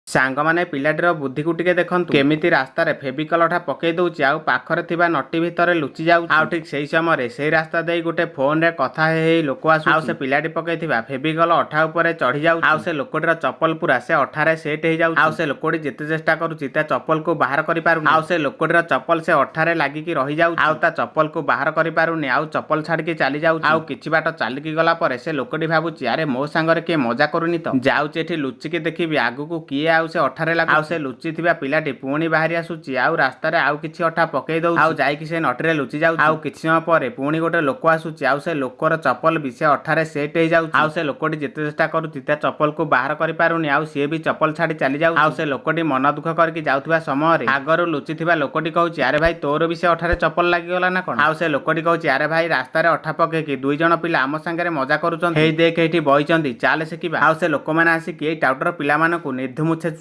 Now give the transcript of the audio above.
ସାଙ୍ଗମାନେ, ପିଲାଟିର ବୁଦ୍ଧିକୁ ଟିକେ ଦେଖନ୍ତୁ। କେମିତି ରାସ୍ତାରେ ଫେବିକଲ ଅଠା ପକେଇ ଦଉଛି ଆଉ ପାଖରେ ଥିବା ନଟି ଭିତରେ ଲୁଚି ଯାଉଛି। ଆଉ ଠିକ ସେଇ ସମୟରେ ସେଇ ରାସ୍ତା ଦେଇ ଗୋଟେ ଫୋନରେ କଥା ହେଇ ହେଇ ଲୋକ ଆସୁଛି ଆଉ ସେ ପିଲାଟି ପକେଇଥିବା ଫେବିକଲ ଅଠା ଉପରେ ଚଢି ଯାଉଛି। ଆଉ ସେ ଲୋକଟିର ଚପଲ ପୁରା ସେ ଅଠାରେ ସେଟ୍ ହେଇଯାଉଛି। ଆଉ ସେ ଲୋକଟି ଯେତେ ଚେଷ୍ଟା କରୁଛି, ତା ଚପଲକୁ ବାହାର କରିପାରୁନି। ଆଉ ସେ ଲୋକଟିର ଚପଲ ସେ ଅଠାରେ ଲାଗିକି ରହିଯାଉଛି ଆଉ ତା ଚପଲକୁ ବାହାର କରିପାରୁନି ଆଉ ଚପଲ ଛାଡିକି ଚାଲି ଯାଉଛି। ଆଉ କିଛି ବାଟ ଚାଲିକି ଗଲା ପରେ ସେ ଲୋକଟି ଭାବୁଛି, ଆରେ ମୋ ସାଙ୍ଗରେ କିଏ ମଜା କରୁନି ତ? ଯାଉଛି ଏଠି ଲୁଚିକି ଦେଖିବି ଆଗକୁ କିଏ ଆଉ ସେ ଅଠାରେ ଲାଗୁ। ଆଉ ସେ ଲୁଚିଥିବା ପିଲାଟି ପୁଣି ବାହାରି ଆସୁଛି ଆଉ ରାସ୍ତାରେ ଆଉ କିଛି ଅଠା ପକେଇ ଦଉଛି ଆଉ ଯାଇକି ସେ ନଟିରେ ଲୁଚି ଯାଉଛି। ଆଉ କିଛି ସମୟ ପରେ ପୁଣି ଗୋଟେ ଲୋକ ଆସୁଛି ଆଉ ସେ ଲୋକର ଚପଲ ବି ସେ ଅଠାରେ ସେଟ୍ ହେଇଯାଉଛି। ଆଉ ସେ ଲୋକଟି ଯେତେ ଚେଷ୍ଟା କରୁଛି, ତା ଚପଲକୁ ବାହାର କରିପାରୁନି ଆଉ ସିଏ ବି ଚପଲ ଛାଡି ଚାଲି ଯାଉଛି। ଆଉ ସେ ଲୋକଟି ମନ ଦୁଃଖ କରିକି ଯାଉଥିବା ସମୟରେ ଆଗରୁ ଲୁଚିଥିବା ଲୋକଟି କହୁଛି, ଆରେ ଭାଇ, ତୋର ବି ସେ ଅଠାରେ ଚପଲ ଲାଗିଗଲା ନା କଣ? ଆଉ ସେ ଲୋକଟି କହୁଛି, ଆରେ ଭାଇ, ରାସ୍ତାରେ ଅଠା ପକେଇକି ଦୁଇ ଜଣ ପିଲା ଆମ ସାଙ୍ଗରେ ମଜା କରୁଛନ୍ତି। ହେଇ ଦେଖ, ଏଇଠି ବଇଛନ୍ତି, ଚାଲେ ଶିଖିବା। ଆଉ ସେ ଲୋକମାନେ ଆସିକି ଏଇ ଟାଉଟର ପିଲାମାନଙ୍କୁ ନିର୍ଧୁମ